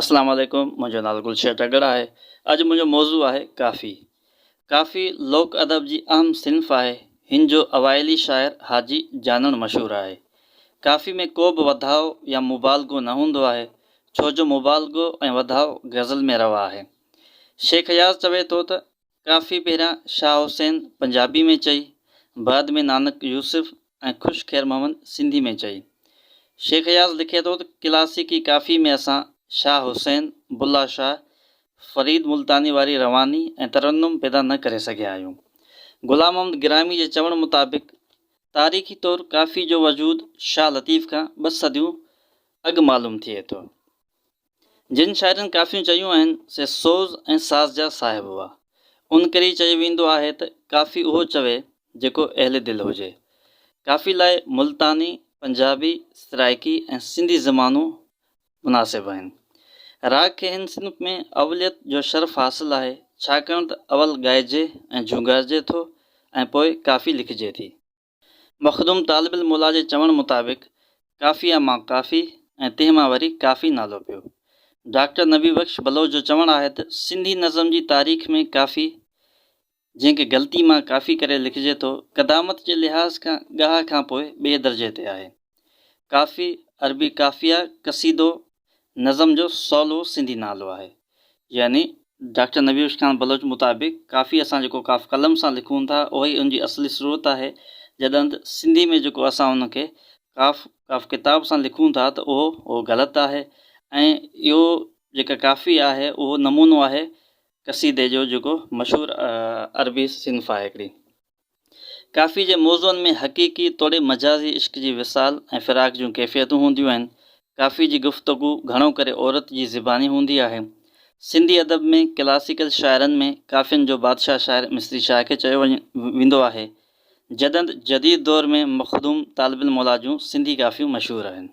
اسلام عليڪم منهنجو نالو گلشير ٽڳڙ آهي اڄ منهنجو موضوع آهي ڪافي ڪافي لوڪ ادب جي اهم صنف آهي هن جو اوائلي شاعر حاجي جانڻ مشهور آهي ڪافي ۾ ڪو به وڌاء يا مبالغو نه هوندو آهي ڇو جو مبالغو ۽ وڌاء غزل ۾ روا آهي شيخ اياز چوي ٿو ته ڪافي پهريان شاهه حسين پنجابي ۾ چئي، بعد ۾ نانڪ يوسف ۽ خوش خير محمد سنڌي ۾ چئي. شيخ اياز لکي ٿو ته ڪلاسيڪي ڪافي ۾ اسان شاهه حسين، بلا شاهه، فريد ملتاني واري رواني ۽ ترنم پيدا نه ڪري سگهيا آهيون. غلام محمد گرامي جي چوڻ مطابق تاريخي طور ڪافي جو وجود شاهه لطيف کان ٻه صديون اڳ معلوم ٿئي ٿو. جن شاعرن ڪافيون چيون آهن، سي سوز ۽ ساز جا صاحب هئا. ان ڪري ئي چيو ويندو آهي ته ڪافي اهو چوي جيڪو اهل دل هجي. ڪافي لاء ملتاني، پنجابي، سرائيڪي ۽ سنڌي زبانون مناسب آهن. راڳ کي هن صنف ۾ اوليت جو شرف حاصل آهي، ڇاڪاڻ ته اول ڳائجي ۽ جهونگارجي ٿو ۽ پوء ڪافي لکجي ٿي. مخدوم طالب الموليٰ جي چوڻ مطابق قافيه مان ڪافي ۽ تنهن مان وري ڪافي نالو پيو. ڊاڪٽر نبي بخش بلوچ جو چوڻ آهي ته سنڌي نظم جي تاريخ ۾ ڪافي، جنهن کي غلطي مان ڪافي ڪري لکجي ٿو، قدامت جي لحاظ کان ڳاهه کان پوء ٻئي درجي تي آهي. ڪافي، عربي قافيه، قصيدو، نظم جو سولو سنڌي نالو آهي. يعني ڊاڪٽر نبي بخش خان بلوچ مطابق ڪافي اسان جيڪو ڪاف قلم سان لکون ٿا اها ئي ان جي اصلي صورت آهي جڏهن ته سنڌي ۾ جيڪو اسان ان کي ڪاف ڪاف ڪتاب سان لکون ٿا ته اهو اهو غلط آهي ۽ اهو جيڪا ڪافي آهي اهو نمونو آهي قصيدي جو جيڪو مشهور عربي صنف آهي هڪڙي. ڪافي جي موضوعن ۾ حقيقي توڙي مجازي عشق جي وصال ۽ فراق جون ڪيفيتون هونديون آهن. ڪافي جي گفتگو گهڻو ڪري عورت جي زباني هوندي آهي. سنڌي ادب ۾ ڪلاسيڪل شاعرن ۾ ڪافين جو بادشاهه شاعر مصري شاهه کي چيو ويندو آهي. جڏهن ته جديد دور ۾ مخدوم طالب الموليٰ جون سنڌي ڪافيون مشهور آهن.